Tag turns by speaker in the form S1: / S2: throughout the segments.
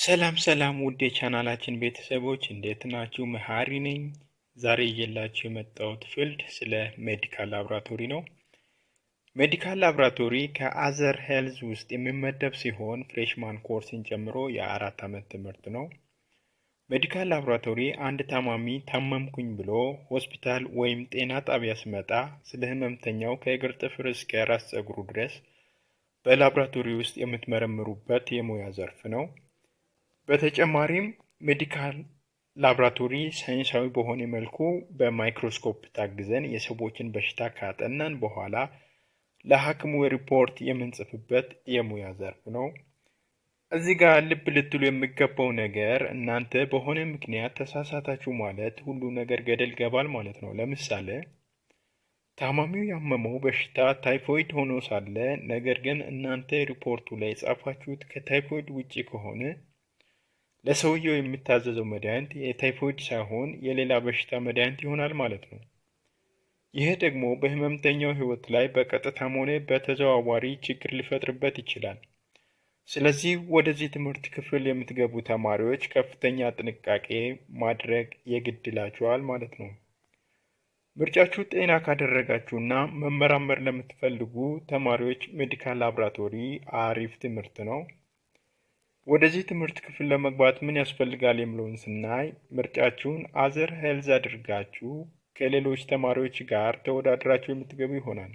S1: ሰላም ሰላም ውድ የቻናላችን ቤተሰቦች፣ እንዴት ናችሁ? መሀሪ ነኝ። ዛሬ ይዤላችሁ የመጣሁት field ስለ medical laboratory ነው። Medical laboratory ከ other health ውስጥ የሚመደብ ሲሆን freshman course ን ጨምሮ የ4 ዓመት ትምህርት ነው። Medical laboratory አንድ ታማሚ ታመምኩኝ ብሎ ሆስፒታል ወይም ጤና ጣቢያ ሲመጣ ስለ ህመምተኛው ከእግር ጥፍር እስከ ራስ ፀጉሩ ድረስ በላብራቶሪ ውስጥ የምትመረምሩበት የሙያ ዘርፍ ነው። በተጨማሪም medical laboratory ሳይንሳዊ በሆነ መልኩ በማይክሮስኮፕ ታግዘን የሰዎችን በሽታ ካጠናን በኋላ ለሐኪሙ ሪፖርት የምንጽፍበት የሙያ ዘርፍ ነው። እዚህ ጋር ልብ ልትሉ የሚገባው ነገር እናንተ በሆነ ምክንያት ተሳሳታችሁ ማለት ሁሉ ነገር ገደል ይገባል ማለት ነው። ለምሳሌ ታማሚው ያመመው በሽታ ታይፎይድ ሆኖ ሳለ ነገር ግን እናንተ ሪፖርቱ ላይ የጻፋችሁት ከታይፎይድ ውጪ ከሆነ ለሰውየው የሚታዘዘው መድኃኒት የታይፎይድ ሳይሆን የሌላ በሽታ መድኃኒት ይሆናል ማለት ነው። ይሄ ደግሞ በህመምተኛው ህይወት ላይ በቀጥታም ሆነ በተዘዋዋሪ ችግር ሊፈጥርበት ይችላል። ስለዚህ ወደዚህ ትምህርት ክፍል የምትገቡ ተማሪዎች ከፍተኛ ጥንቃቄ ማድረግ የግድ ይላችኋል ማለት ነው። ምርጫችሁ ጤና ካደረጋችሁና መመራመር ለምትፈልጉ ተማሪዎች medical laboratory አሪፍ ትምህርት ነው። ወደዚህ ትምህርት ክፍል ለመግባት ምን ያስፈልጋል የሚለውን ስናይ ምርጫችሁን other health አድርጋችሁ ከሌሎች ተማሪዎች ጋር ተወዳድራችሁ የምትገቡ ይሆናል።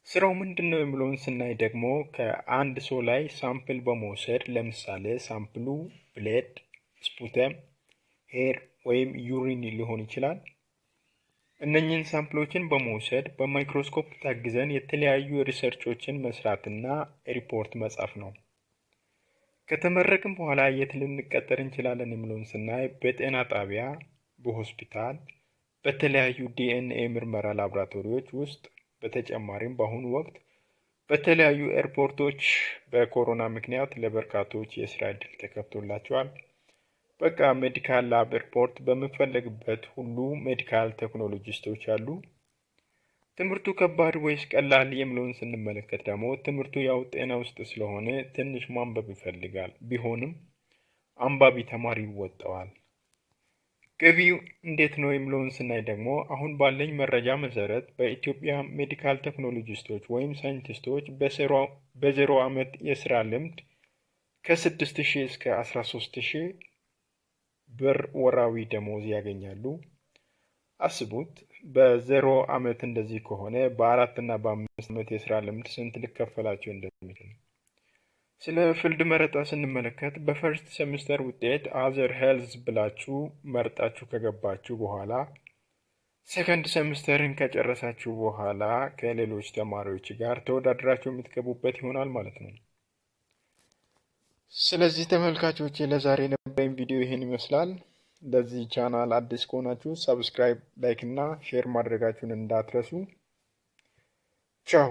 S1: ስራው ምንድን ነው የሚለውን ስናይ ደግሞ ከአንድ ሰው ላይ sample በመውሰድ፣ ለምሳሌ sample ኡ blood፣ sputum፣ hair ወይም urine ሊሆን ይችላል። እነኚህን sample ኦችን በመውሰድ በማይክሮስኮፕ ታግዘን የተለያዩ research ኦችን መስራትና ሪፖርት መጻፍ ነው። ከተመረቅን በኋላ የት ልንቀጠር እንችላለን የሚለውን ስናይ በጤና ጣቢያ፣ በሆስፒታል፣ በተለያዩ ዲኤንኤ ምርመራ ላቦራቶሪዎች ውስጥ፣ በተጨማሪም በአሁኑ ወቅት በተለያዩ ኤርፖርቶች በኮሮና ምክንያት ለበርካቶች የስራ እድል ተከፍቶላቸዋል። በቃ medical lab ኤርፖርት በሚፈለግበት ሁሉ medical technologist ኦች አሉ። ትምህርቱ ከባድ ወይስ ቀላል የሚለውን ስንመለከት ደግሞ ትምህርቱ ያው ጤና ውስጥ ስለሆነ ትንሽ ማንበብ ይፈልጋል። ቢሆንም አንባቢ ተማሪ ይወጣዋል። ገቢው እንዴት ነው የሚለውን ስናይ ደግሞ አሁን ባለኝ መረጃ መሰረት በኢትዮጵያ medical technologist ኦች ወይም ሳይንቲስቶች በ0 ዓመት የስራ ልምድ ከ6,000 እስከ 13,000 ብር ወራዊ ደሞዝ ያገኛሉ። አስቡት፣ በ0 ዓመት እንደዚህ ከሆነ በ4 እና በ5 ዓመት የስራ ልምድ ስንት ሊከፈላቸው እንደሚችል። ስለ field መረጣ ስንመለከት በ first semester ውጤት other health ብላችሁ መርጣችሁ ከገባችሁ በኋላ second semester ን ከጨረሳችሁ በኋላ ከሌሎች ተማሪዎች ጋር ተወዳድራችሁ የምትገቡበት ይሆናል ማለት ነው። ስለዚህ ተመልካቾች፣ ለዛሬ የነበረኝ ቪዲዮ ይህን ይመስላል። ለዚህ ቻናል አዲስ ከሆናችሁ subscribe፣ like እና share ማድረጋችሁን እንዳትረሱ። ቻው።